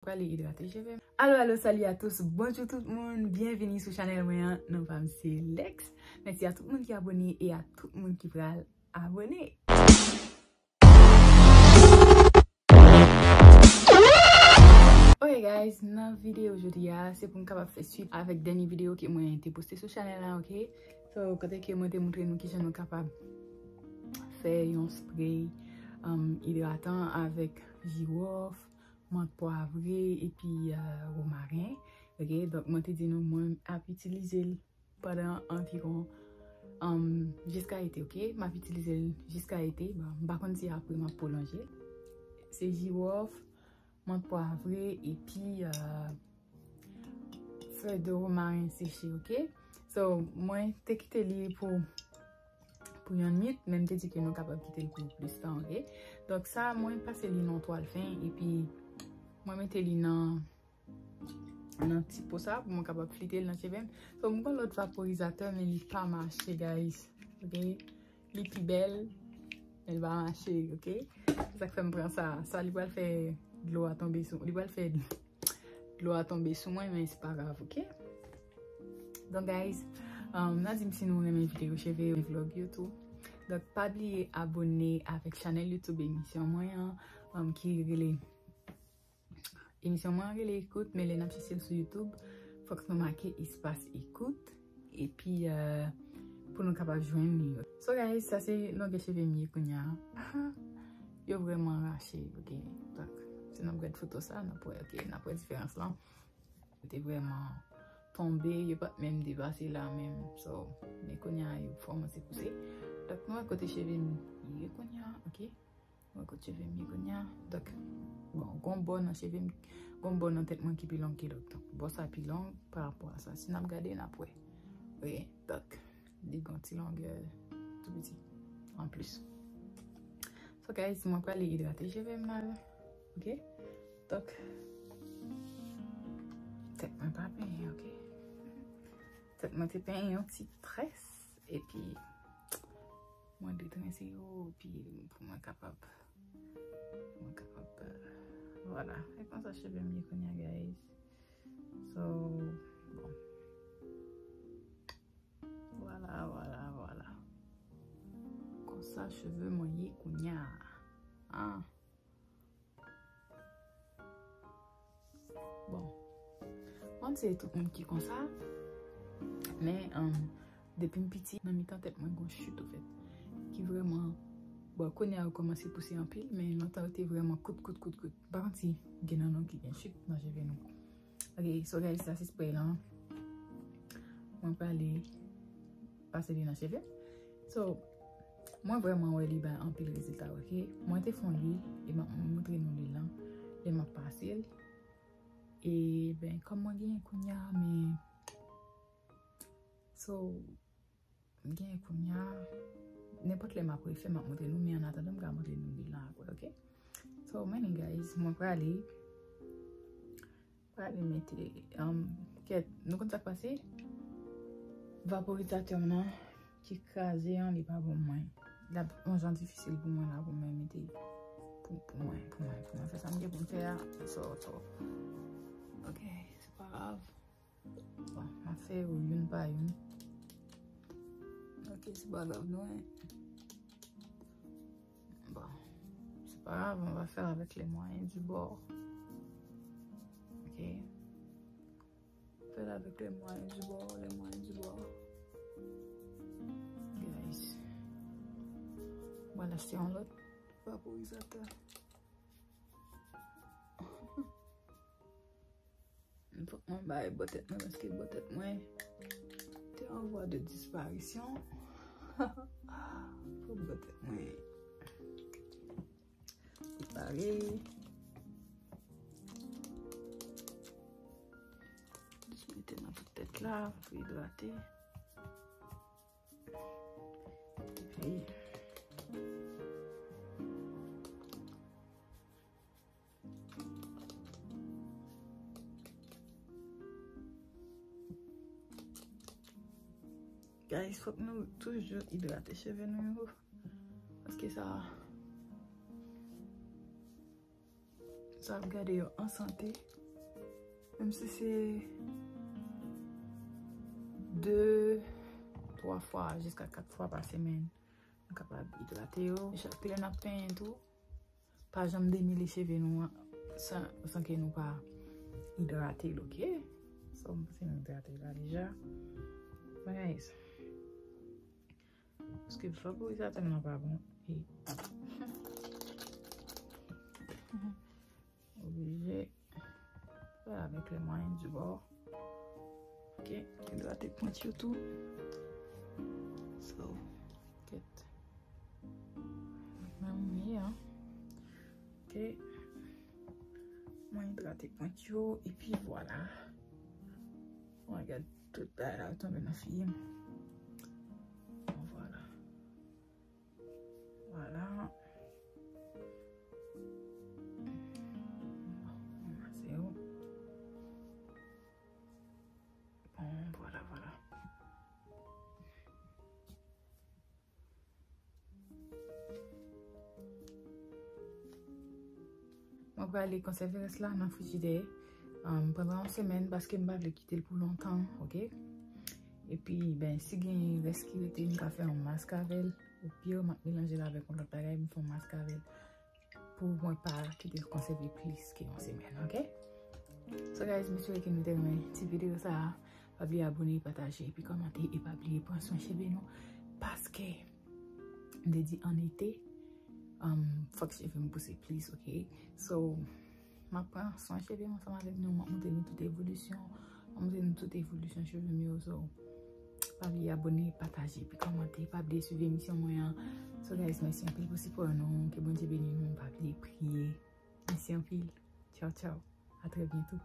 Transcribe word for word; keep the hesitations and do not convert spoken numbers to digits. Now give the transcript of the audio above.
Prale idrate cheve m. Alo, alo, salut à tous, bonjou tout moun, byenvini sou chanèl mwen an, non pa m se Lex. Mèsi a tout moun ki abone e a tout moun ki pral abone. Ok guys, nan videyo jodi a, se pou m kapab fè swit avèk dènye videyo ke mwen te poste sou chanèl la, ok? So, kote ke mwen te montre nou kijan nou kapab fè yon spray, um, idratan avèk jiwòf, mant pwavre, epi, euh, womaren. Ok, donk mwen te di nou, mwen ap itilize l pandan anviwon, um, jiska ete, ok? M ap itilize l jiska ete. Bon, m pa konn si apre m ap pwolonje l. Se jiwòf, mant pwavre, epi, euh, fèy de womaren seche, ok? So, mwen te kite li pou, pou yon nwit, men m te di ke nou kapab kite l pou plis tan, ok? Donk sa, mwen pase li nan twal fen, epi mwen mete li nan, nan ti po sa, pou mwen kapab flite l nan cheve m. So, mwen gen lòt vaporizatè, men li pa mache, guys, ok? Li pi bèl, men li pa mache, ok? Se sa k fè m pran sa. Sa, li pral fè dlo a tonbe sou, li pral fè dlo a tonbe sou mwen, men se pa grav, ok? Donk, guys, um, n a di m si nou renmen videyo cheve, vlog yo tou. Donk, pa bliye abone avèk chanèl YouTube emisyon mwen an, um, ki rele Emisyon mwen an rele Ekout, men lè n ap chèche l sou YouTube, fòk nou make espas ekout, epi, euh, pou nou kapab jwenn li. So, guys, sa se longè cheve m ye kounye a. Yo vrèman rache, ok? Donk, si n ap gad foto sa, n ap wè, ok, n ap wè diferans lan. Yo te vrèman tonbe, yo pa t menm depase la menm. So, men kounye a, yo kòmanse pouse. Donk, nou wè kote cheve m ye kounye a, ok? Mwen kot cheve m ye kounye a. Donk, bon, gon bò nan cheve m, gon bò nan tèt mwen ki pi long ke lòt. Donk, bò sa pi long pa rapò a sa. Si n ap gade, n ap wè. Ok, donk, li gon ti longè tou piti an plis. So, guys, mwen prale idrate cheve m la. Ok? Donk, tèt mwen pa penyen, ok? Tèt mwen te penyen yon ti très, epi mwen dwe trense yo, epi pou mwen kapab, pou mwen kapab, euh, vwala. E konsa cheve m ye kounye a, guys. So, bon. Vwala, vwala, vwala. Konsa cheve mwen ye kounye a. Ah. Bon. Mwen se tout moun ki konsa. Men, um, depi m piti, nan mitan tèt mwen gon chit, ofèt. Ki vrèman, bon, kounye a yo kòmanse pouse anpil, men lontan yo te vrèman kout, kout, kout, kout. M pa konn si gen nan nou ki gen chit nan cheve nou. Ok, so guys, sa se spray lan. Mwen prale pase li nan cheve m. So, mwen vrèman wè li bay anpil rezilta, ok? Mwen te fè yon lwil, e m ap montre nou lwil lan, lè m ap pase l. E, ben, kòm mwen genyen kounye a, men, so, m genyen kounye a, nenpòt lè m ap refè, m ap montre nou, men annatandan, m ka montre nou lwil lan apre, ok? So, many guys, mwen prale, prale mete, um, kèt, nou konn sa k pase? Vaporizatè m nan ki kraze an, li pa bon mwen. L ap yon jan difisil pou mwen la, pou mwen mete, pou, pou mwen, pou mwen, pou mwen fè sa m gen pou m fè a. So, so. Ok, se pa grav. Bon, m ap fè yo youn pa youn. Ok, se pa grav non, hein. Bon, se pa grav, on va faire avec les moyens du bord. Ok. Faire avec les moyens du bord, les moyens du bord. Guys. Voilà, c'est un autre vaporisateur. Fòk mwen bay bò tèt mwen, paske bò tèt mwen te an vwa de disparisyon. Fòk bò tèt mwen repare. Jis mete nan tout tèt la, pou idrate. Epi, guys, fòk nou toujou idrate cheve nou yo. Paske sa, Ap gade yo an sante. Menm si se de, twa fwa, jiska kat fwa pa semèn, nou kapab idrate yo. Chak lè n ap penyen tou, pa janm demele cheve nou an san, san ke nou pa idrate l, oke? So, m panse nou idrate la deja. Guys, paske flabou sa tèlman pa bon. E oblije fè avèk le moyen du bord. Ok, gen dwa te pwent yo tou. So, kèt. Mwen mwen ye, hein. Ok. Mwen idrate pwent yo, epi vwala. Mwen gade tout bagay la tonbe nan figi m. Bon, vwala. Vwala. Bon, se yo. Bon, vwala, vwala. Mwen prale konsève rès la nan frijidè, um, pandan yon semèn, paske m pa vle kite l pou lontan, oke? Epi, ben, si gen rès ki rete, m ka fè yon mask avè l. Opire, m ap melanje l avèk yon lòt bagay, m fè yon mask avè l. Pou mwen pa kite l konsève plis ke yon semèn, oke? So, guys, m espere ke nou te renmen ti videyo sa a. Pa bliye abone, pataje, epi kòmante, e pa bliye pran swen cheve nou. Paske, m te di an ete, um, fòk cheve m pouse plis, oke? So, m ap pran swen cheve m ansanm avèk nou, m ap montre nou tout evolisyon, m ap montre nou tout evolisyon cheve m yo, so, pa bliye abone, pataje, epi kòmante, pa bliye swiv emisyon mwen an. So, guys, mèsi anpil pou sipò nou, ke Bondye beni nou, pa bliye priye. Mèsi anpil. Tchaw, tchaw. A trè byento.